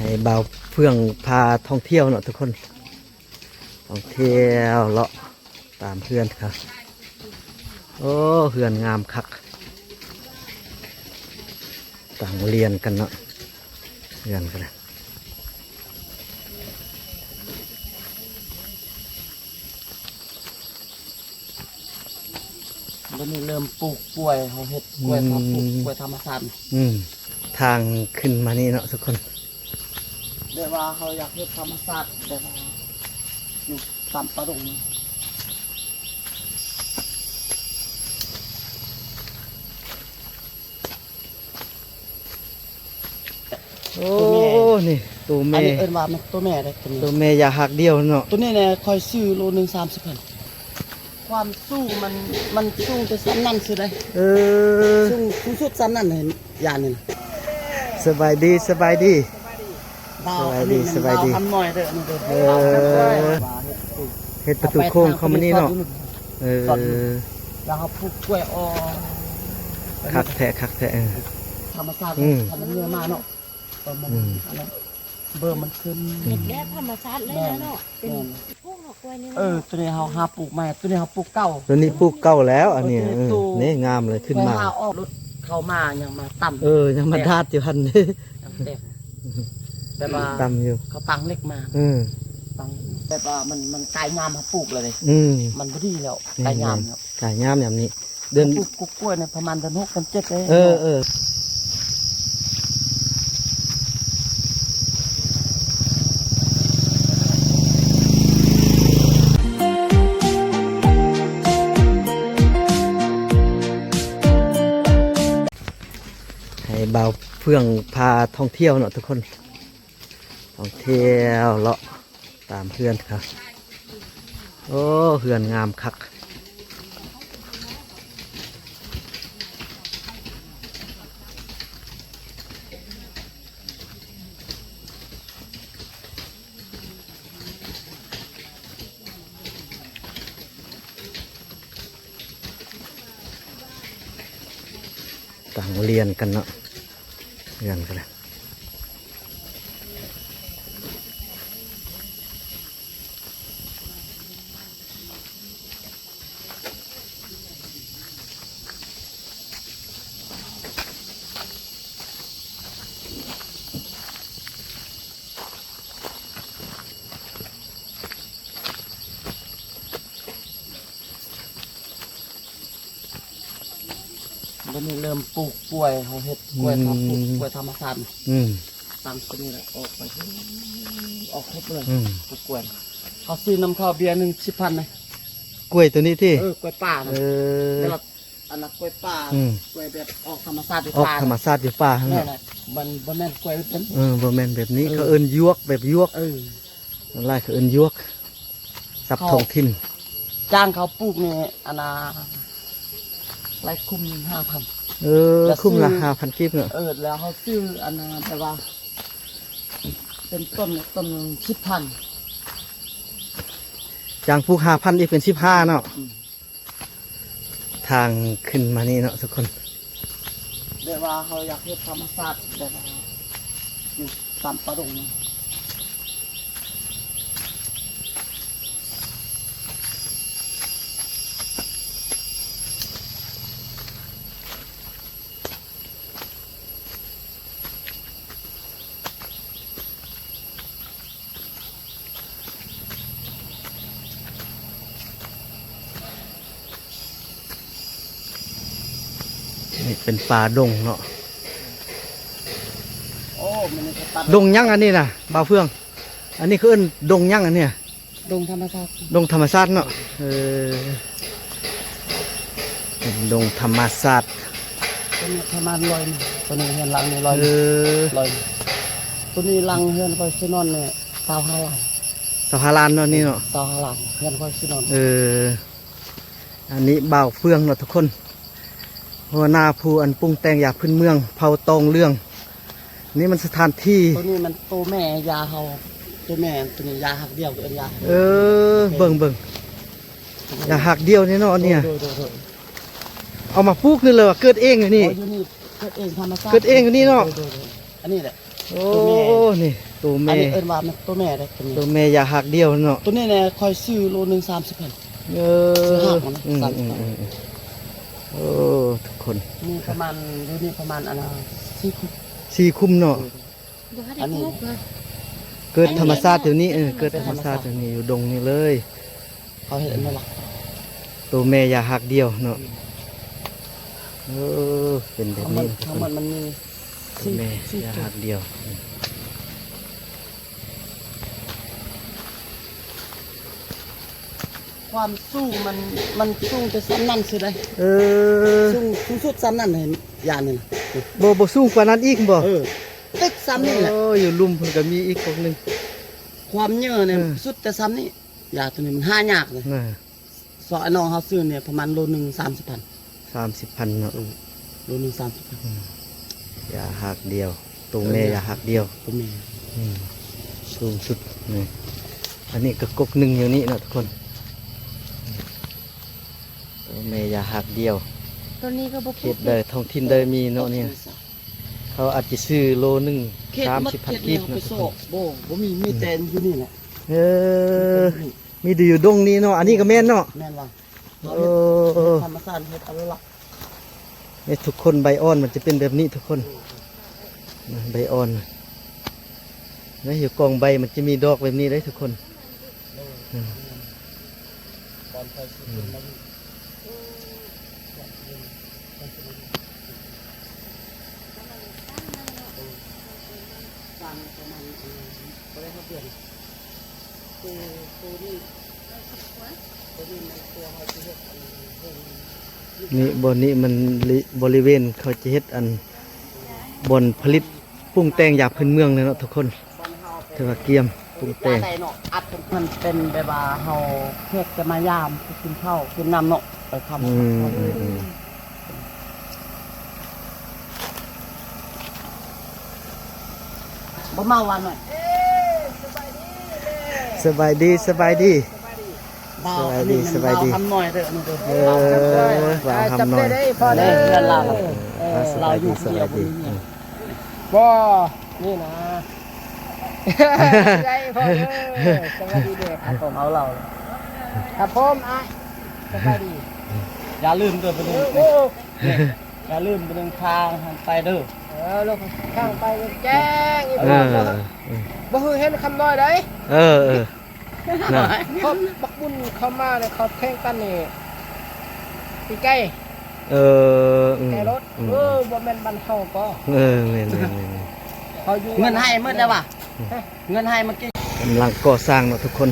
ໃຫ້ບ່າວເຟືອງພາທ່ອງທ່ຽວເນາະທຸກຄົນ, ທ່ອງທ່ຽວເລາະຕາມເຮືອນເຂົາ. ໂອ້ ເຮືອນງາມຄັກ, ຕັ້ງລຽນກັນເນາະ ເຮືອນກໍໄດ້. ດຽວນີ້ເລີ່ມປູກກ້ວຍ, ເຮົາເຮັດກ້ວຍ ອືມ ເຮົາປູກກ້ວຍທຳມະຊາດ. ອືມ ທາງຂຶ້ນມານີ້ເນາະທຸກຄົນ, ແບບວ່າເຮົາຢາກເຮັດທຳມະຊາດ ແບບວ່າຢູ່ຕາມປ່າດົງ. ໂອ້ ໂຕແມ່ ນີ້ໂຕແມ່, ອັນນີ້ເອີ້ນວ່າແມ່ນໂຕແມ່ເດ້ ໂຕນີ້ ໂຕແມ່ຢາຮາກດ່ຽວເນາະ. ໂຕນີ້ແຫຼະ ຂ້ອຍຊື້ໂລໜຶ່ງສາມສິບພັນ. ຄວາມສູງມັນ ມັນສູງແຕ່ສ່ຳນັ້ນຊື່ໃດ. ເອີ ສູງ ສູງສຸດສ່ຳນັ້ນເຫັນ ຢານີ້ນະ. ສະບາຍດີ ສະບາຍດີ ສະບາຍດີ ສະບາຍດີ. ເອີ ເຮັດປະຕູໂຄ້ງເຂົ້າມານີ້ເນາະ. ເອີ ແລ້ວເຮົາປູກກ້ວຍອອກ. ຄັກແທ້ ຄັກແທ້. ເອີ ທຳມະຊາດ ອືມ ທຳມະຊາດເນາະ. ເອີ ມັນ ອືມ ອັນນັ້ນ ເບີມັນຂຶ້ນ ເຮັດແບບທຳມະຊາດເລີຍເນາະ. ແມ່ນ ເປັນ ແມ່ນ ປູກດອກກ້ວຍນີ້. ເອີ ໂຕນີ້ເຮົາຫາປູກໃໝ່, ໂຕນີ້ເຮົາປູກເກົ່າ, ໂຕນີ້ປູກເກົ່າແລ້ວ. ອັນນີ້ ເອີ ໂຕນີ້ ເອີ ນີ້ງາມເລີຍ ຂຶ້ນມາ ຂ້ອຍຫາອອກລົດເຂົ້າມາຍັງມາຕຳ. ເອີ ຍັງມາດາດຢູ່ຫັ້ນເດ້. ແບບວ່າຕຳຢູ່ ເຂົາຕັ້ງເຫຼັກມາ. ເອີ ຕັ້ງ ແບບວ່າມັນ ມັນກາຍຍາມເຮົາປູກແລ້ວເດ້. ອືມ ມັນບໍ່ດີແລ້ວ ແມ່ນໆ ກາຍຍາມແລ້ວ ກາຍຍາມຍາມນີ້. ເດືອນ ປູກ ປູກກ້ວຍນີ້ປະມານເດືອນຫົກເດືອນເຈັດເດ້. ເອີ ເອີ ໃຫ້ບ່າວເຟືອງພາທ່ອງທ່ຽວເນາະທຸກຄົນ. ທ່ອງທ່ຽວເລາະຕາມເຮືອນເຂົາ. ໂອ້ ເຮືອນງາມຄັກ. ຕັ້ງລຽນກັນເນາະ ເຮືອນກໍໄດ້. ດຽວນີ້ເລີ່ມປູກກ້ວຍ, ເຮົາເຮັດກ້ວຍ ອືມ ເຮົາປູກກ້ວຍທຳມະຊາດ. ອືມ ຕັ້ງຕົວນີ້ແຫຼະ ອອກໄປ ອອກຄົບເລີຍ. ອືມ ປູກກ້ວຍ ເຮົາຊື້ນຳເຂົາເບຍໜຶ່ງສິບພັນນະ. ກ້ວຍຕົວນີ້ຕິ? ເອີ ກ້ວຍປ່ານະ. ເອີ ແລ້ວ ອັນນັ້ນກ້ວຍປ່າ ອືມ ກ້ວຍແບບອອກທຳມະຊາດຢູ່ ອອກ ປ່າ ທຳມະຊາດຢູ່ປ່າຫັ້ນເນາະ. ແມ່ນແຫຼະ ມັນບໍ່ແມ່ນກ້ວຍແບບນັ້ນ. ເອີ ບໍ່ແມ່ນແບບນີ້ ເອີ ເຂົາເອີ້ນຢວກ ແບບຢວກ. ເອີ ສ່ວນຫຼາຍເຂົາເອີ້ນຢວກ ສັບທ້ອງຖິ່ນ. ຈ້າງເຂົາປູກນີ້ ອັນນ່າ ໄລ່ຄຸ້ມໜຶ່ງຫ້າພັນ. ເອີ ຄຸ້ມລະຫ້າພັນກີບເນາະ. ເອີ ແລ້ວເຮົາຊື້ ອັນນ່າ ແບບວ່າ ເປັນຕົ້ນ ຕົ້ນໜຶ່ງສິບພັນ. ຈ້າງປູກຫ້າພັນ ອີກເປັນສິບຫ້າເນາະ. ອືມ ທາງຂຶ້ນມານີ້ເນາະທຸກຄົນ. ແບບວ່າເຮົາຢາກເຮັດທຳມະຊາດ ແບບວ່າຢູ່ຕາມປ່າດົງ. ນີ້ເປັນປ່າດົງເນາະ. ໂອ້ ມັນນີ້ກໍປ່າດົງ. ດົງຫຍັງອັນນີ້ນະ ບ່າວເຟືອງ? ອັນນີ້ເຂົາເອີ້ນດົງຫຍັງອັນນີ້? ດົງທຳມະຊາດ ດົງທຳມະຊາດເນາະ. ເອີ ເປັນດົງທຳມະຊາດ. ຕົວນີ້ປະມານຮ້ອຍໜຶ່ງ ຕົວນີ້ເຮືອນຫຼັງນີ້ຮ້ອຍໜຶ່ງ. ເອີ ຮ້ອຍໜຶ່ງ. ຕົວນີ້ຫຼັງເຮືອນຂ້ອຍຊິນອນນີ້ຊາວຫ້າລ້ານ. ຊາວຫ້າລ້ານເນາະນີ້ເນາະ. ຊາວຫ້າລ້ານ ເຮືອນຂ້ອຍຊິນອນ. ເອີ ອັນນີ້ບ່າວເຟືອງເນາະທຸກຄົນ ຫົວໜ້າຜູ້ອັນປຸງແຕ່ງຢາພື້ນເມືອງເຜົ່າຕອງເຫຼືອງ. ນີ້ມັນສະຖານທີ່ ຕົວນີ້ມັນໂຕແມ່ຢາເຮົາ ໂຕແມ່ ຕົວນີ້ຢາຮັກດ່ຽວ ເອີ້ນຢາ. ເອີ ເບິ່ງ ເບິ່ງ ຢາຮັກດ່ຽວນີ້ເນາະ ອັນນີ້ ໂດຍ ໂດຍ ໂດຍ ເອົາມາປູກນີ້ເລີຍ ເກີດເອງຢູ່ນີ້. ໂອ້ ຢູ່ນີ້ເກີດເອງທຳມະຊາດ ເກີດເອງຢູ່ນີ້ເນາະ. ໂດຍ ໂດຍ ໂດຍ ອັນນີ້ແຫຼະ ໂອ້ ໂຕແມ່ ນີ້ໂຕແມ່ ອັນນີ້ເອີ້ນວ່າແມ່ນໂຕແມ່ເດ້ ໂຕນີ້ ໂຕແມ່ຢາກຮາກດຽວເນາະ ໂຕນີ້ແຫຼະຂ້ອຍຊື້ໂລໜຶ່ງສາມສິບພັນ ເອີ ຊື້ຮາກມັນ ອືມ ສາມສິບພັນ ອືມ ອືມ ໂອ້ ທຸກຄົນ ມີປະມານ ຢູ່ນີ້ປະມານ ອັນນະ ສີ່ຄຸ້ມ ສີ່ຄຸ້ມເນາະ ເອີ ບໍ່ທັນໄດ້ ອັນນີ້ ເກີດທຳມະຊາດຢູ່ນີ້ ເອີ ເກີດທຳມະຊາດຢູ່ນີ້ ຢູ່ດົງນີ້ເລີຍ ເຂົາເຮັດອັນນັ້ນລະ ໂຕແມ່ຢາກຮາກດຽວເນາະ ອືມ ເອີ ເປັນແບບນີ້ ທັງໝົດ ທັງໝົດມັນມີ ໂຕແມ່ ສີ່ ສີ່ ຢາກຮາກດຽວ ຄວາມສູງມັນ ມັນສູງແຕ່ສ່ຳນັ້ນຊື່ໃດ ເອີ ສູງ ສູງສຸດສ່ຳນັ້ນ ຢານີ້ນະ ບໍ່ ບໍ່ສູງກວ່ານັ້ນອີກບໍ່ ເອີ ຕຶກສ່ຳນີ້ແຫຼະ ໂອ້ ຢູ່ລຸ່ມເພິ່ນກໍມີອີກພວກໜຶ່ງ ຄວາມເຍີ້ນີ້ ເອີ ສຸດແຕ່ສ່ຳນີ້ ຢາໂຕນີ້ມັນຫາຍາກເລີຍ ນະ ຊອກອ້າຍນ້ອງເຮົາຊື້ນີ້ປະມານໂລໜຶ່ງສາມສິບພັນ ສາມສິບພັນເນາະ ເອີ ໂລໜຶ່ງສາມສິບພັນ ອືມ ຢາກຮາກດຽວ ໂຕແມ່ຢາກຮາກດຽວ ໂຕແມ່ ອືມ ສູງສຸດນີ້ ອັນນີ້ກໍກົກໜຶ່ງຢູ່ນີ້ເນາະທຸກຄົນ ໂຕແມ່ຢາກຮາກດຽວ ໂຕນີ້ກໍບໍ່ ເຂດໃດທ້ອງຖິ່ນໃດມີເນາະນີ້ ເຂົາອາດຈະຊື້ໂລໜຶ່ງສາມສິບພັນກີບເນາະ ບໍ່ ບໍ່ມີ ມີແຕ່ຢູ່ນີ້ແຫຼະ ເອີ ມີແຕ່ຢູ່ດົງນີ້ເນາະ ອັນນີ້ກໍແມ່ນເນາະ ແມ່ນວ່າ ເອີ ທຳມະຊາດເຮັດເອົາລະ ນີ້ທຸກຄົນ ໃບອ່ອນມັນຈະເປັນແບບນີ້ທຸກຄົນ ໃບອ່ອນ ໃນຢູ່ກອງໃບມັນຈະມີດອກແບບນີ້ເດ້ທຸກຄົນ ເອີ ອືມ ນີ້ ບ່ອນນີ້ມັນ ບໍລິເວນເຂົາຈະເຮັດອັນ ບ່ອນຜະລິດປຸງແຕ່ງຢາພື້ນເມືອງເລີຍເນາະທຸກຄົນ ຖືວ່າກຽມປຸງແຕ່ງ ມັນເປັນແບບວ່າເຮົາແຂກຈະມາຢາມ ກິນເຂົ້າກິນນ້ຳເນາະ ໄປຄຳ ອືມ ບໍ່ມາວານໜ້ອຍ ສະບາຍດີ ສະບາຍດີ ສະບາຍດີ ສະບາຍດີ ບ່າວຄຳນ້ອຍເດີ ເອີ ບ່າວຄຳນ້ອຍ ເອີ ເຮືອນລາວ ເອີ ສະບາຍດີ ສະບາຍດີ ບໍ່ ນີ້ນະ ໄດ້ພໍ່ເດີ ສະບາຍດີເດີ ຄັບຜົມ ເອົາເລົ່າ ຄັບຜົມ ອ້າຍ ສະບາຍດີ ຢ່າລືມເດີ ເອີ ໂອ້ ຢ່າລືມໄປເບິ່ງທາງຫັ້ນໄປເດີ ເອີ ລົງທາງໄປແຈ້ງອີກ ເອີ ບໍ່ຄືເຫັນຄຳນ້ອຍໃດ ເອີ ເອີ ນະ ເຂົາບັກບຸນເຂົ້າມາແລ້ວເຂົາແຂ່ງກັນນີ້ ປີກາຍ ເອີ ອືມ ແກ່ລົດ ອືມ ເອີ ບໍ່ແມ່ນບ້ານເຮົາກໍ ເອີ ແມ່ນໆ ເຂົາຢູ່ ເງິນໃຫ້ໝົດແລ້ວຫວາ ເງິນໃຫ້ມາກິນ ກຳລັງກໍ່ສ້າງເນາະທຸກຄົນ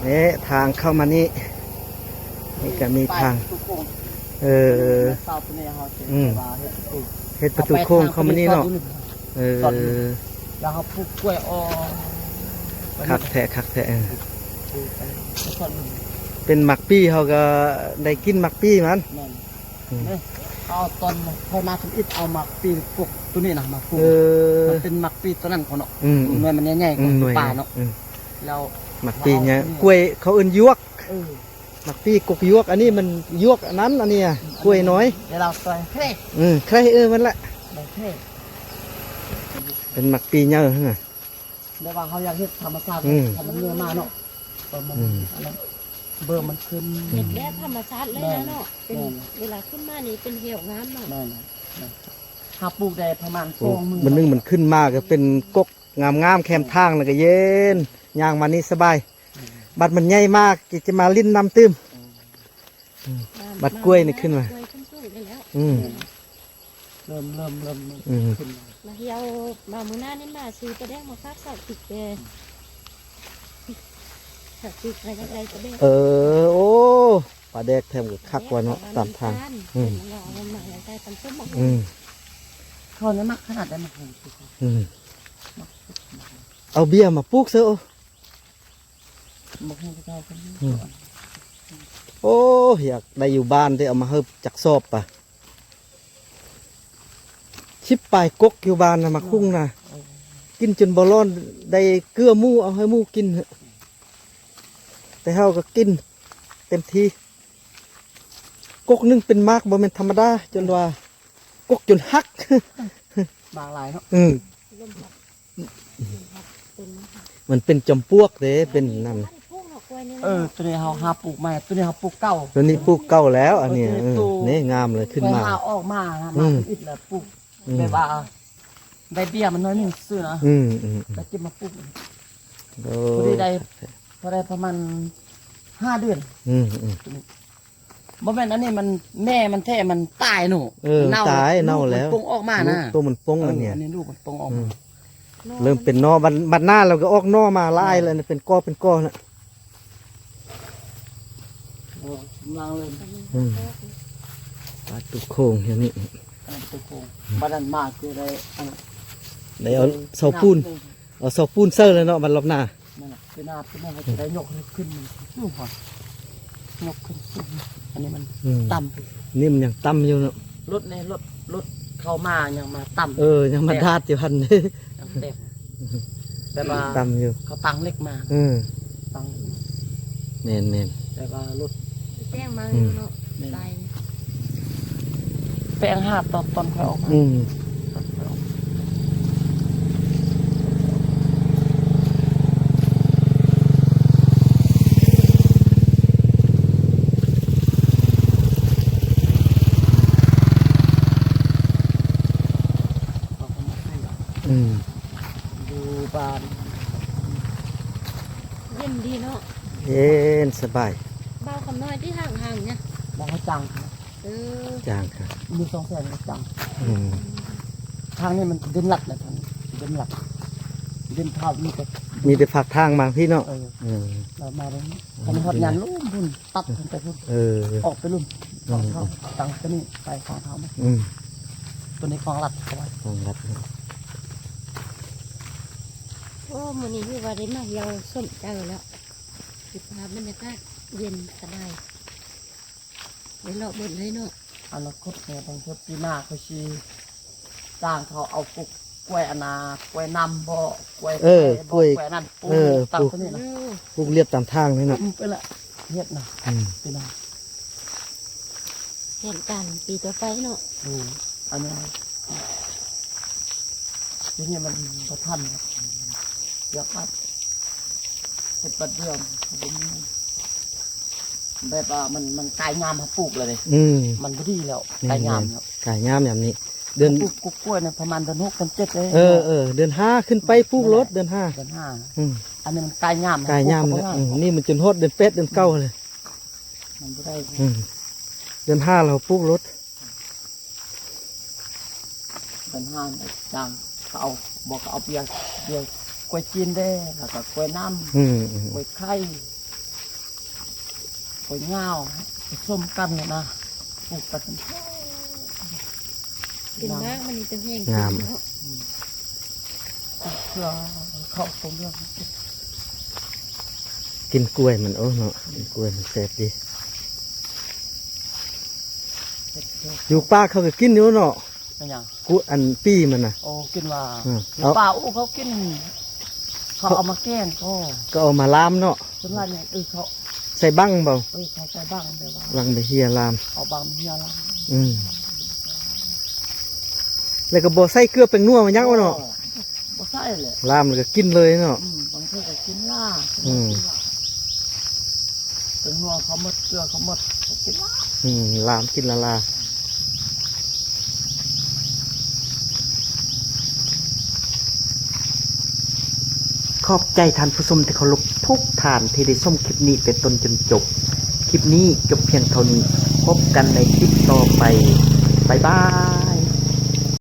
ເອີ ທາງເຂົ້າມານີ້ ນີ້ກໍມີທາງ ເອີ ອືມ ເຮັດປະຕູໂຄ້ງເຂົ້າມານີ້ເນາະ ເອີ ແລ້ວເຮົາປູກກ້ວຍອອກ ຄັກແທ້ ຄັກແທ້ ເອີ ເປັນໝາກປີເຮົາກໍໄດ້ກິນໝາກປີມັນ ອືມ ເອົາຕອນເຮົາມາທຳອິດ ເອົາໝາກປີກົກໂຕນີ້ນະມາປູກ ເອີ ມັນເປັນໝາກປີໂຕນັ້ນເຂົາເນາະ ອືມ ໜ່ວຍມັນໃຫຍ່ໆ ອືມ ກວ່າເນາະ ອືມ ແລ້ວໝາກປີຫຍັງ ກ້ວຍເຂົາເອີ້ນຢວກ ເອີ ໝາກປີກົກຢວກ ອັນນີ້ມັນຢວກອັນນັ້ນ ອັນນີ້ ອືມ ກ້ວຍນ້ອຍ ເວລາຊອຍແຄ ອືມ ແຄ ເອີ ມັນລະ ເປັນໝາກປີໃຫຍ່ຫັ້ນນະ ແບບວ່າເຮົາຢາກເຮັດທຳມະຊາດ ອືມ ໃຫ້ມັນເງືອມາເນາະ ເອີ ມັນ ອືມ ອັນນັ້ນ ເບິ່ງມັນຂຶ້ນ ເຮັດແບບທຳມະຊາດເລີຍນະເນາະ ແມ່ນ ເປັນ ແມ່ນ ເວລາຂຶ້ນມານີ້ເປັນແຖວງາມເນາະ ແມ່ນ ແມ່ນ ຖ້າປູກໄດ້ປະມານ ໂອ້ ສອງມື້ ມື້ໜຶ່ງມັນຂຶ້ນມາກໍເປັນກົກງາມໆ ແຄມທາງ ແລ້ວກໍເຢັນ ຍ່າງມານີ້ສະບາຍ ອືມ ບັດມັນໃຫຍ່ມາກໍຈະມາຫຼິ້ນນຳຕື່ມ ອືມ ອືມ ບັດກ້ວຍນີ້ຂຶ້ນມາ ກ້ວຍຂຶ້ນສູງໄດ້ແລ້ວ ອືມ ແມ່ນ ເລີ່ມ ເລີ່ມ ເລີ່ມ ອືມ ຂຶ້ນມາ ມາທ່ຽວ ມາມື້ໜ້ານີ້ມາຊື້ປາແດກມາຝາກສາວຕິກແດ່ ສາວຕິກກໍຢາກໄດ້ປາແດກ ເອີ ໂອ້ ປາແດກແຖມກໍຄັກວ່າເນາະ ຕາມທາງ ອືມ ເພິ່ນວ່າເອົາມາໃຫ້ໃສ່ຕຳສົ້ມໝາກຫຸ່ງ ອືມ ເຂົານີ້ມັກຂະໜາດໃດໝາກຫຸ່ງ ອືມ ເອົາເບ້ຍມາປູກເຊີ ອືມ ໂອ້ ຢາກໄດ້ຢູ່ບ້ານເດ້ ເອົາມາເຮີບຈັກສອບປະ ສິບປາຍກົກຢູ່ບ້ານນະ ໝາກຫຸ່ງນະ ກິນຈົນບໍ່ຮ້ອນ ໄດ້ເກືອໝູ ເອົາໃຫ້ໝູກິນ ແຕ່ເຮົາກໍກິນເຕັມທີ່ ກົກໜຶ່ງເປັນໝາກ ບໍ່ແມ່ນທຳມະດາ ຈົນວ່າ ກົກຈົນຫັກ ໝາກຫຼາຍເນາະ ອືມ ມັນເປັນຈຳປວກເດ້ ເປັນນັ້ນ. ເອີ ໂຕນີ້ເຮົາຫາປູກໃໝ່ ໂຕນີ້ເຮົາປູກເກົ່າ ໂຕນີ້ປູກເກົ່າແລ້ວ ອັນນີ້ ເອີ ໂຕ ນີ້ງາມເລີຍ ຂຶ້ນມາ ຂ້ອຍຫາອອກມານະ ອືມ ມາທຳອິດແລ້ວປູກ ອືມ ແບບວ່າໄດ້ເບ້ຍມັນໜ້ອຍໜຶ່ງຊື່ນະ ອືມໆໆ ແລ້ວເກັບມາປູກ ໂອ້ ພໍດີໄດ້ ພໍໄດ້ປະມານຫ້າເດືອນ ອືມໆ ໂຕນີ້ ບໍ່ແມ່ນ ອັນນີ້ມັນ ແມ່ມັນແທ້ມັນຕາຍເນາະ ເອີ ເນົ່າ ຕາຍ ເນົ່າແລ້ວ ລູກມັນປົ່ງອອກມານະ ລູກໂຕມັນປົ່ງ ເອີ ອັນນີ້ ອັນນີ້ລູກມັນປົ່ງອອກມາ ອືມ ເລີ່ມເປັນໜໍ່ ບັດ ບັດໜ້າແລ້ວກໍອອກໜໍ່ມາຫຼາຍ ອືມ ແລ້ວ ເປັນກໍເປັນກໍນະ ເອີ ກຳລັງເລີຍ ອືມ ປາດຕູໂຄງຢູ່ນີ້ ອັນນັ້ນຕູໂຄງ ບັດນັ້ນມາຄືໄດ້ ອັນ ໄດ້ເອົາເສົາປູນ ເອົາເສົາປູນໃສ່ແລ້ວເນາະ ບັດລອບໜ້າ ນັ້ນນະ ປີໜ້າ ປີໜ້າເຮົາຈະໄດ້ຍົກຂຶ້ນສູງກ່ອນ ຍົກຂຶ້ນສູງ ອັນນີ້ມັນ ອືມ ຕ່ຳ ນີ້ມັນຍັງຕ່ຳຢູ່ເນາະ ລົດນີ້ ລົດ ລົດເຂົ້າມາຍັງມາຕ່ຳ ເອີ ຍັງມາດາດຢູ່ຫັ້ນ ຍັງແຕກ ແຕ່ວ່າຕ່ຳຢູ່ ເຂົາຕັ້ງເຫຼັກມາ ເອີ ຕັ້ງເຫຼັກມາ ແມ່ນໆ ແຕ່ວ່າລົດ ແຈ້ງມາຢູ່ເນາະ ອືມ ຫຼາຍ ແປງຫາຕອນ ຕອນຂ້ອຍອອກມາ ອືມ ອືມ ຢູ່ບ້ານ ເຢັນດີເນາະ ເຢັນສະບາຍ ບ່າວຄຳນ້ອຍທີ່ຫ່າງໆ ນີ້ ບ່າວເຂົາຈ້າງ ເອີ ຈ້າງ ມີສອງແສນກໍຈ້າງ ອືມ ທາງນີ້ມັນດິນລັດນະ ທາງດິນລັດ ດິນເທົາ ມີແຕ່ ມີແຕ່ຟາກທາງມາພີ້ເນາະ ເອີ ເອີ ແລ້ວມາເບິ່ງ ອືມ ຄັນຮອດຍານລຸ່ມພຸ້ນ ຕັດຂຶ້ນໄປພຸ້ນ ເອີ ອອກໄປລຸ່ມ ອືມ ຂອງເຂົາ ຕັ້ງໂຕນີ້ໄປຂອງເຂົາ ອືມ ໂຕນີ້ຂອງລັດເຂົາໄວ້ ຂອງລັດ ໂອ້ ມື້ນີ້ຄືວ່າໄດ້ມາທ່ຽວສົມໃຈແລ້ວ ສະພາບບັນຍາກາດເຢັນສະບາຍ ໄດ້ເລາະເບິດເລີຍເນາະ ອະນາຄົດແມ່ເບິ່ງເທື່ອປີໜ້າຂ້ອຍຊິຈ້າງເຂົາເອົາປູກກ້ວຍ ອັນນ່າ ກ້ວຍນ້ຳບໍ່ ກ້ວຍ ເອີ ໄຂ່ບໍ່ ກ້ວຍ ກ້ວຍນັ້ນປູກ ເອີ ຕາມ ປູກ ໂຕນີ້ນະ ປູກລຽບຕາມທາງນີ້ເນາະ ອືມ ໄປລະ ເຮັດນະ ອືມ ປີໜ້າ ແຜນການປີຕໍ່ໄປເນາະ ອືມ ອັນນີ້ ທີນີ້ມັນບໍ່ທັນ ຢາກອັດ ເຮັດບັດດຽວ ບໍ່ມີ ແບບວ່າມັນ ມັນກາຍຍາມເຮົາປູກແລ້ວເດ້ ອືມ ມັນບໍ່ດີແລ້ວ ແມ່ນໆ ກາຍຍາມແລ້ວ ກາຍຍາມຍາມນີ້ ເດືອນ ປູກ ປູກກ້ວຍນີ້ປະມານເດືອນຫົກເດືອນເຈັດເດ້ ເອີໆ ເດືອນຫ້າຂຶ້ນໄປປູກໂລດ ເດືອນຫ້າ ເດືອນຫ້າ ອືມ ອັນນີ້ມັນກາຍຍາມ ກາຍຍາມແລ້ວ ປູກບໍ່ງາມ ອືມ ນີ້ມັນຈົນຮອດເດືອນແປດເດືອນເກົ້າແລ້ວ ມັນບໍ່ໄດ້ ອືມ ເດືອນຫ້າແລ້ວປູກໂລດ ເປັນຮ້ານຈ້າງເຂົາເອົາ ບໍ່ກໍເອົາເບຍ ເບຍກ້ວຍຈີນເດ້ ແລ້ວກໍກ້ວຍນ້ຳ ອືມໆ ກ້ວຍໄຂ່ ກ້ວຍງາວ ປະສົມກັນນະ ປູກກັນເປັນ ເປັນໝາກມັນນີ້ຈະແຮງ ງາມ ເນາະ ອືມ ເພື່ອເຂົ້າຕົວເລື່ອງ ກິນກ້ວຍມັນ ໂອ້ເນາະ ກິນກ້ວຍມັນແຊບດີ ຢູ່ປ່າເຂົາກໍກິນຢູ່ເນາະ ແມ່ນຫຍັງ? ກູ ອັນປີມັນນະ ໂອ້ ກິນວ່າ ອືມ ຢູ່ ເອົາ ປ່າ ໂອ້ ເຂົາກິນ ເຂົາເອົາມາແກງກໍ ກໍເອົາມາລາມເນາະ ສ່ວນຫຼາຍນີ້ ເອີ ເຂົາໃສ່ບັ້ງບໍ່? ເອີ ເຂົາໃສ່ບັ້ງ ແບບວ່າບັ້ງໃບເຮຍລາມ ເອົາບັ້ງໃບເຮຍລາມ ອືມ ແລ້ວກໍບໍ່ໃສ່ເກືອແປ້ງນົວມາຫຍັງເນາະ ບໍ່ ບໍ່ໃສ່ແຫຼະ ລາມແລ້ວກໍກິນເລີຍເນາະ ອືມ ບາງເທື່ອກໍກິນລາ ອືມ ແປ້ງນົວເຂົາໝົດ ເກືອເຂົາໝົດ ກໍກິນລາ ອືມ ລາມກິນລາລາ. ຂອບໃຈທ່ານຜູ້ຊົມທີ່ເຄົາລົບທຸກທ່ານທີ່ໄດ້ຊົມຄລິບນີ້ແຕ່ຕົ້ນຈົນຈົບ. ຄລິບນີ້ຈົບພຽງເທົ່ານີ້. ພົບກັນໃນຄລິບຕໍ່ໄປ. ບາຍບາຍ.